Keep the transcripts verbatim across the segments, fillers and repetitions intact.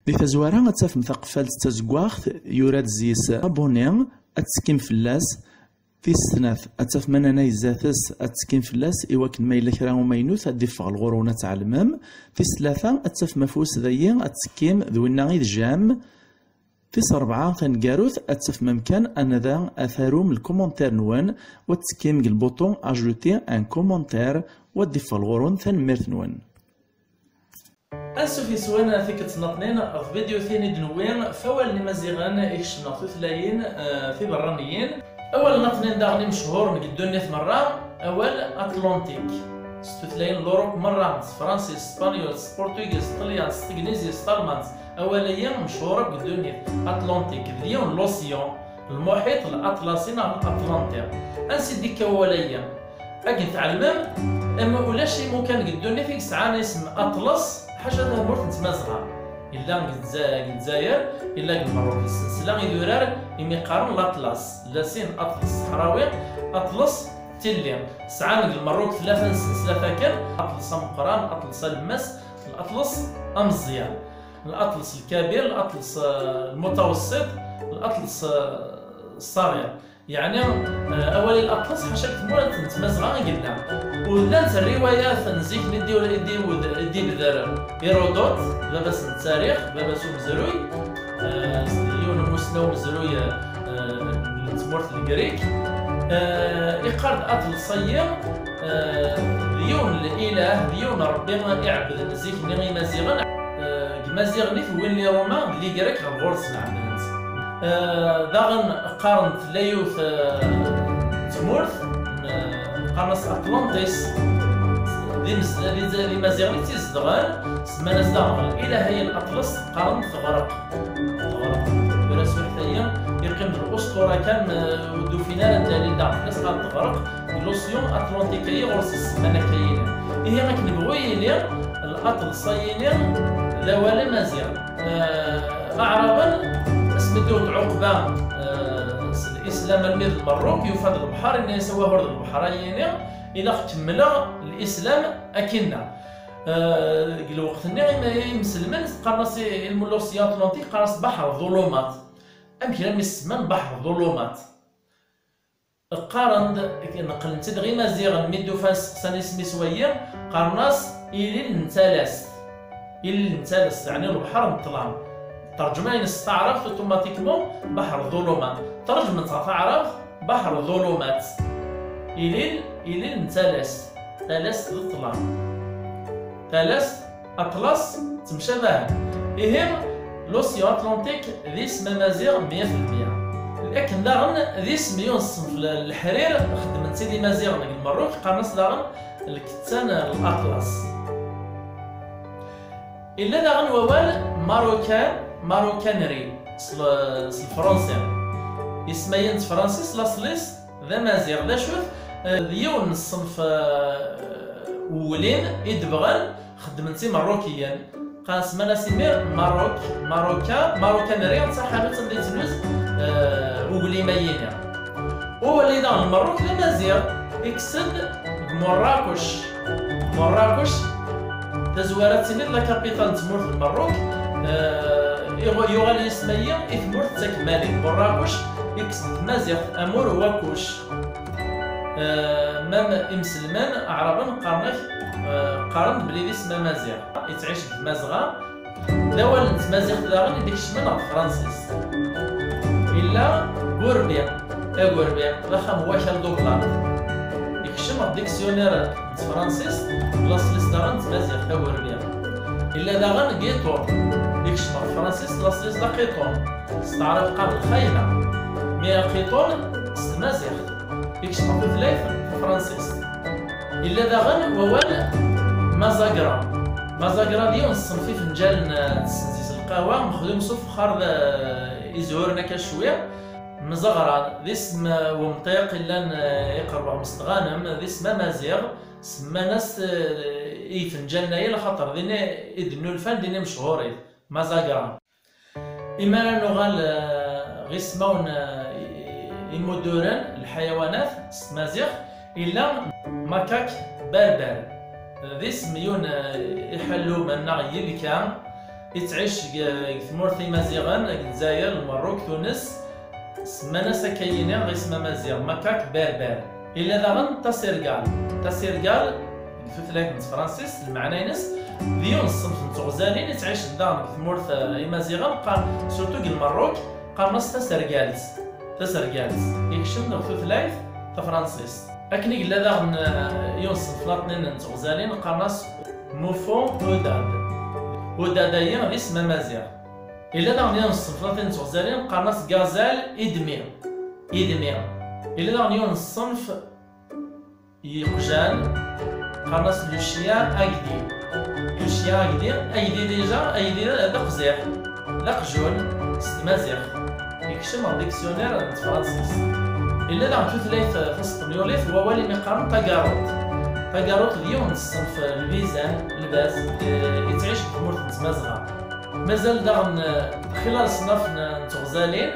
Di tazwara ad tafem taqeffalt d tazeggaɣt, yura-d zzis abonné, ad tekkim fell-as. Tis snat, ad tafem ananay zdat-s, ad tekkim fell-as i wakken ma yella kra umaynut ad d-iffeɣ ɣur-wen ad tɛelmem. Tis tlata, ad tafem afus dayi, ad tekkim d winna i d j'aime. Tis rebɛa taneggarut, ad tafem amkan ad nada ad tarum lkumantir-nwen, u ad tekkim deg lbuṭu ajouter un commentaire, u ad d-iffeɣ ɣur-wen. Tanemmirt-nwen. Ansuf yes-wen tikkelt n tnaṭnin ɣef tvidyutin i d-newwi f awal n Imaziɣen ikecmen ɣer tutlayin, eh, tiberraniyin. Awal n tnaṭnin daɣen imechur deg ddunit merra, awal Atlantik. S tutlayin n Lurup merra, s tefransist, s tespanyult, s tpuṛtugizt, s tṭelyanit, s teglizit, s talmant. Awal-agi mechuṛ akk deg ddunit. Atlantik, d yiwen n l'océan, lmuḥiṭ, l'atlasi neɣ l'atlanti. Ansi d-ikka wawal-agi? Akken tɛelmem, am ulac imukan deg ddunit i yesɛan isem Aṭlas, ḥaca tamurt n Tmazɣa. Yella deg Dza-, deg Lezzayer, yella deg Lmerruk. Lsensla idurar imi qqaren l'Atlas, la sin Aṭlas Ṣeḥrawi, Aṭlas Tilli. Sɛan deg Lmerruk tlata n senslat akken, Aṭlas ameqqran, Aṭlas alemmas, Aṭlas ameẓyan, Aṭlas lkabir, Aṭlas, eh, lmutawessit, Aṭlas, eh, ṣṣaɣir. Yeɛni, eh, awal i Laṭlas ḥaca deg tmurt n Tmazɣa i yella. U llant rriwayat n zik mi d-, i d-, i d-, i d-ibder Hérodote, baba-s n ttarix, baba-s umezruy, eh, yiwen n umussnaw umezruy, eh, n tmurt n Legrik. Eh, iqqar-d Aṭlas-agi, eh, d yiwen n lilah, d yiwen n Ṛebbi i ɛebbden zik-nni Imaziɣen. Eh, deg Imaziɣen i t-wwin Liruma d Ligrek ɣer ɣur-sen ɛebbden-t. Eh, daɣen qqaren-d tella yiwet, eh, tmurt, eh, qqaren-as Atlantis. D imes-, d, d, d Imaziɣen i tt-izedɣen, semman-as daɣen lilah-agi n Aṭlas, qqaren-d teɣreq. Teɣreq. Tura swiḥt-agi, yeqqim d l'usṭura kan, eh, ur d-ufin ara ddalil daɣen fell-as, qqaren teɣreq. Deg l'océan Atlantique-agi ɣur-s isemman akka yili. Ihi akken yebɣu yili, Laṭlas-agi d awal amaziɣ. Eh, Aɛraben, asmi d-iwet Ɛuqba, eh, s lislam almi d Lmerruk, yufa-d lebḥer, yenna-yas: "Awah, ur d lebḥer-agi, ilaq kemmleɣ lislam akkinna." Eh, deg lweqt-nni, im-, imselmen qqaren-as i, i l'océan Atlantique, qqaren-as baḥer ḍulumat. Amek armi s-semman baḥer ḍulumat? Qqaren-d, neqlen-tt-id ɣer Imaziɣen, mi d-ufan seqsan isem-is wayi, qqaren-as ilil n talast. Ilil n talast, yeɛni lebḥer n ṭṭlam. Terǧem-, ayen s taɛrabt, automatiquement, baḥer ḍulumat. Terǧmen-tt ɣer taɛrabt, baḥer ḍulumat. Ilil, ilil n talast. Talast d ṭṭlam. Talast, Aṭlas, ttemcabahen. Ihi, l'océan Atlantique d isem amaziɣ meyya fi lmeyya. Akken daɣen d isem yiwen ṣṣenf l-, leḥrir, xeddmen-t-id Imaziɣen deg Lmerruk, qqaren-as daɣen lkettan n Laṭlas. Illa daɣen wawal Marocain, Marocanerie, s l-, s lefransi. Isem-agi n tefransist, laṣel-is d amaziɣ. D acu-t? Eh, d yiwen n ṣṣenf, eh, uglim i d-bɣan xeddmen-t Imerrukiyen. Qqaren, semman-as imir Maroc, Marocain, Marocanerie, d taḥanut anda yettnuz, eh, uglim-ayini. Wawal-agi daɣen n Lmerruk d amaziɣ, ikkes-d deg Murrakuc. Murrakuc, tazwara ad tiniḍ la capitale n tmurt n Lmerruk, eh, iɣ-, yuɣal yisem-agi i tmurt d takemmalin. Murrakuc, ikkes-d tmaziɣt amur n Wakuc. Eh, même imselmen, aɛraben, qqaren-ak, eh, qqaren-d belli d isem amaziɣ. Yettɛic deg Tmazɣa. D awal n tmaziɣt daɣen i d-ikecmen ɣer tefransist. Illa Gurbi, Agurbi, d axxam n wakal d ublaḍ. Ikcem ɣer dictionnaire n tefransist, laṣel-is daɣen d tmaziɣt, Agurbi. Illa daɣen Giṭun, ikcem ɣer tefransist, laṣel-is d aqiṭun. S taɛrabt qqaren lxayla. Mi aqiṭun, s tmaziɣt. Ikcem ɣer tutlayt tafransist. Illa daɣen wawal mazagra. Mazagra d yiwen n ṣṣenf ifenǧalen, eh, n tsenzis n lqahwa, mexdum s ufexxar d, eh, izuren akka cwiya. Mzaɣra d isem, eh, wemṭiq, illan, eh, iqerreb ɣer Mestɣanem, d isem amaziɣ, semman-as, eh, i ifenǧalen-ayi, laxaṭer din i d-nnulfan, din i mechurit. Mazagra. Imi ara nuɣal, eh, ɣer ismawen, eh, i-, imuduren, lḥayawanat, s tmaziɣt, illa makak berber. D isem yiwen, eh, iḥellum neɣ yibka, yettɛic deg, deg tmurt Imaziɣen, deg Lezzayer, Lmerruk, Tunes. Semman-as akka yini ɣ isem amaziɣ, macaque berbère. Illa daɣen tasirgal. Tasirgal, deg tutlayt n tefransist, lmeɛna-ines d yiwen n ṣṣenf n tɣezalin yettɛicen daɣen deg tmurt, eh, Imaziɣen, qqar-, surtout deg Lmerruk, qqaren-as tasergalt. Tasergalt. Ikcem deg tutlayt tafransist. Akken i yella daɣen, eh, yiwen n ṣṣenf naṭnin n tɣezalin, qqaren-as Moufon Audade. Audade-ayi d isem amaziɣ. Illa daɣen yiwen n ṣṣenf naṭnin n tɣezalin, qqaren-as Gazelle Edmée. Edmée. Illa daɣen yiwen n ṣṣenf yeqjan, qqaren-as le chien agdi. Le chien agdi, agdi déjà, agdi d aqziḥ, d aqjun s tmaziɣt. Yekcem ɣer dictionnaire n tefransist. Illa daɣen tutlayt taspenyulit, wawal imi qqaren tagarut. Tagarut d yiwen n ṣṣenf lbizan, lbaz, eh, yettɛic deg tmurt n Tmazɣa. Mazal daɣen, eh, xilla leṣnaf n, n tɣezalin,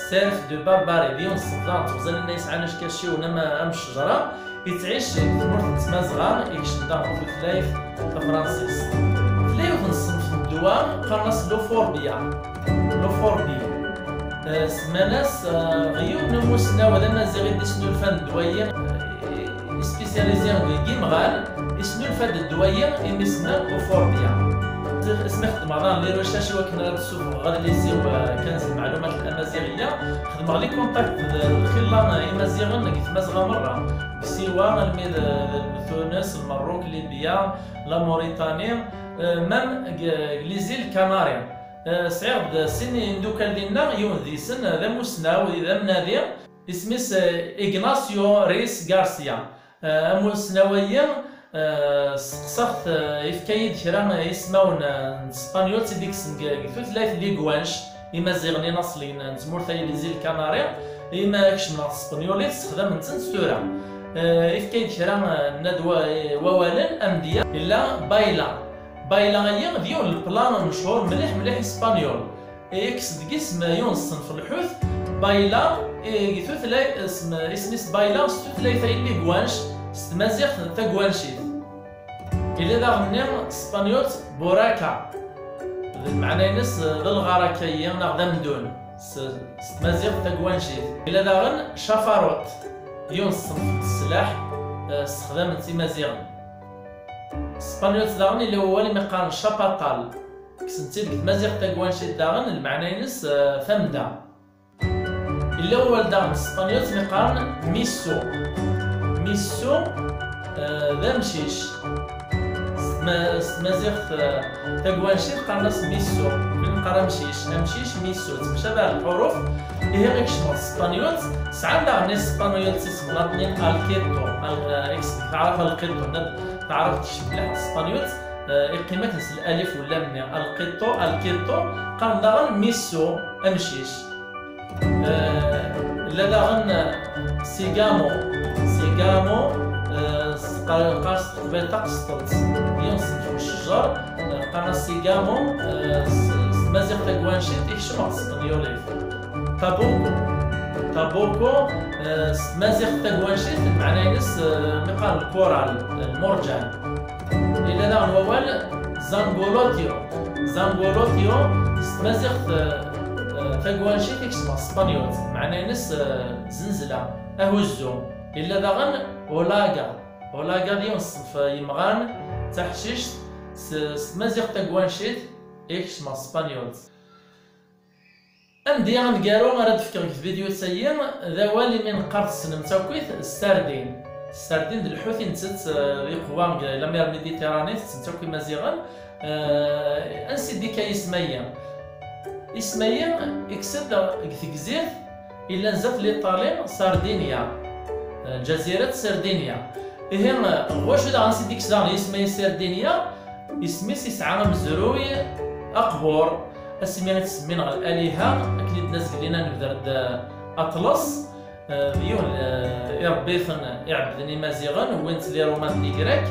Cerf de Barbarie, d yiwen n ṣṣenf daɣen n tɣezalin-a yesɛan ackaciwen am, am ccejra, yettɛic deg tmurt n Tmazɣa, ikcem daɣen tutlayt tafransist. Tella yiwet n ṣṣenf n ddwa, qqaren-as l'euphorbia. L'euphorbie. Eh, semman-as, eh, ɣ yiwen n umussnaw d amaziɣ i d-isnulfan ddwa-yi, eh, spécialisé deg yimɣan, isnulfa-d ddwa-yi imi s-nnan euphorbia. Asmi xedmeɣ daɣen les recherches i wakken ara d-ssufɣeɣ adlis-iw, eh, Kanz lmeɛlumat amaziɣiya, xedmeɣ les contacts d, d lxilla imaziɣen deg Tmazɣa merra, deg Siwa almi d, d, d Tunes, Lmerruk, Libya, la Mauritanie, eh, même deg, deg les îles Canaries. Eh, sɛiɣ-d sin imdukal dinna, yiwen deg-sen d amussnaw, d amnadi, isem-is, eh, Ignacio Reyes Garcia. Eh, amussnaw-ayi, eh, steqsaɣ-t, eh, yefka-yi-d kra ismawen, eh, n tespenyult i d-ikksen deg, deg tutlayt n Liguanc, imaziɣen inaṣliyen n tmurt-ayi les îles Canaries, imi kecmen ɣer tespenyulit, ssexdamen-tent tura. Eh, yefka-yi-d kra, eh, n adwa-, eh, wawalen, amedya, yella baila. Baila-ayi d yiwen n leplan mechuṛ mliḥ mliḥ i Spanyul. Ikkes deg isem yiwen n ṣṣenf lḥut, baila, i tutlayt, isem, isem-is baila s tutlayt-ayi n Liguanc, s tmaziɣt tagwancit. Illa daɣen-nni s tespenyult buraka, d lmeɛna-ines d lɣar akka-yi neɣ d amdun, s, s tmaziɣt tagwancit. Illa daɣen chafarot, yiwen n ṣṣenf n sslaḥ, eh, ssexdamen-t imaziɣen. S tespenyult daɣen illa wawal imi qqaren chapatal. Kksen-tt-id deg tmaziɣt tagwancit daɣen, lmeɛna-ines, eh, tamda. Illa wawal daɣen s tespenyult mi qqaren misso. Misso, eh, d amcic. S tma-, s tmaziɣt, eh, tagwancit qqaren-as misso. Mi neqqar amcic, amcic, misso. Ttemcabaɛ lḥuruf. Ihi ikcem ɣer tespenyult. Sɛan daɣen ispenyult isem laṭni alquito. Al-, eh, ikcem taɛrabt alquito. Nna taɛrabt tecbeḥ s tespenyult. Eh, iqqim akken s lalif u lam-nni, alquito, alquito, qqaren daɣen misso, amcic. Eh, illa daɣen, eh, sigamo, sigamo, eh, s-, qqar-, qqaren s teqbaylit taqesṭelt, yiwen n ṣṣenf n ccejjer, eh, qqaren-as sigamo, eh, s, s tmaziɣt tagwancit, ikcem ɣer tespenyulit. Tabuko. Tabuko, eh, s tmaziɣt tagwancit, lmeɛna-ines, eh, mi qqaren lkural, eh, lmurǧan. Illa daɣen wawal zangolotio. Zangolotio, s tmaziɣt, eh, eh, tagwancit, ikcem ɣer tespenyult. Lmeɛna-ines, eh, zenzla, ahuzzu. Illa daɣen olaga. Olaga d yiwen n ṣṣenf yemɣan, d taḥcict, s, s tmaziɣt tagwancit, ikcem ɣer tespenyult. Amedya aneggaru ara d-fkeɣ deg tvidyut-agi, d awal imi neqqar tessnem-tt akkit, ssardin. Ssardin d lḥut i nettett, eh, di qwa deg la mer Méditerranée, tetten-tt akk imaziɣen. Eh, ansi d-ikka yisem-ayi? Isem-ayi ikkes-d deg tegzirt yellan zdat Liṭali, Sardinya. Eh, lǧazirat Sardinya. Ihi, eh, ɣef wacu daɣen ansi d-ikkes daɣen yisem-ayi Sardinya? Isem-is yesɛa amezruy aqbur, asmi i t-semmin ɣer laliha, akken i d-nna zgelli-nni nebder-d, eh, Aṭlas, eh, d yiwen, eh, irebbi-ten iɛebbden imaziɣen, wwin-t les Romains d les Grecs.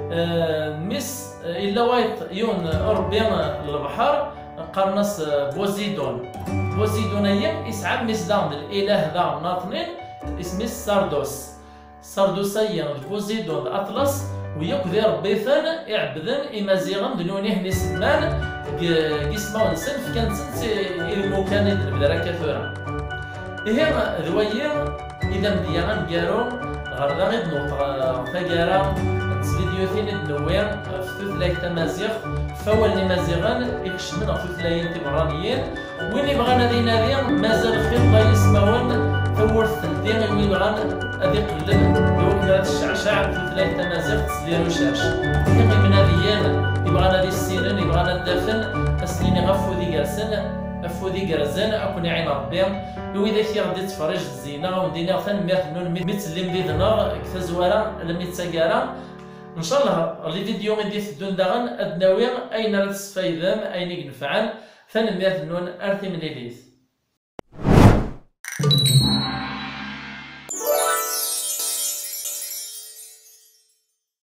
Eh, mmi-s, eh, illa wayeṭ yiwen urebbi, eh, n lebḥer, qqaren-as, eh, Posidon. Posidon-ayi yesɛa mmi-s daɣen d lilah daɣen n aṭnin, isem-is Sardos. Sardusa-yi d Buzidun d Aṭlas, u yakk d irebbiten iɛebbden imaziɣen d nunihen iselman deg deg ismawen-nsen, fkan-ten i imukan i d-nebder akka tura. Ihi d wayi i d amedya aneggaru ɣer da i d-newweḍ ɣer taggara n tesvidyutin i d-newwi ɣef tutlayt tamaziɣt, f wawalen imaziɣen ikecmen ɣef tutlayin tiberraniyin. Win ibɣan ad inadi, mazal xir la yismawen, tawwurt teldi i win ibɣan ad iqelleb i wakken ad tecceɛceɛ tutlayt tamaziɣt s di recherche. Ihi imnadiyen ibɣan ad issinen, ibɣan ad d-afen, ad sen-iniɣ afud igersen, afud igerrzen, ad ken-iɛin Rebbi. I widak i ɣ-d-ittferrij zzin-a, ad wen-d-iniɣ tanemmirt-nnun mi mi tellim did-neɣ deg tazwara almi d taggara. Ncallah, ɣer les vidéos i d-iteddun daɣen ad d-nawi ayen ara tesfaydem, ayen i inefɛen. Tanemmirt-nnun, ar timlilit.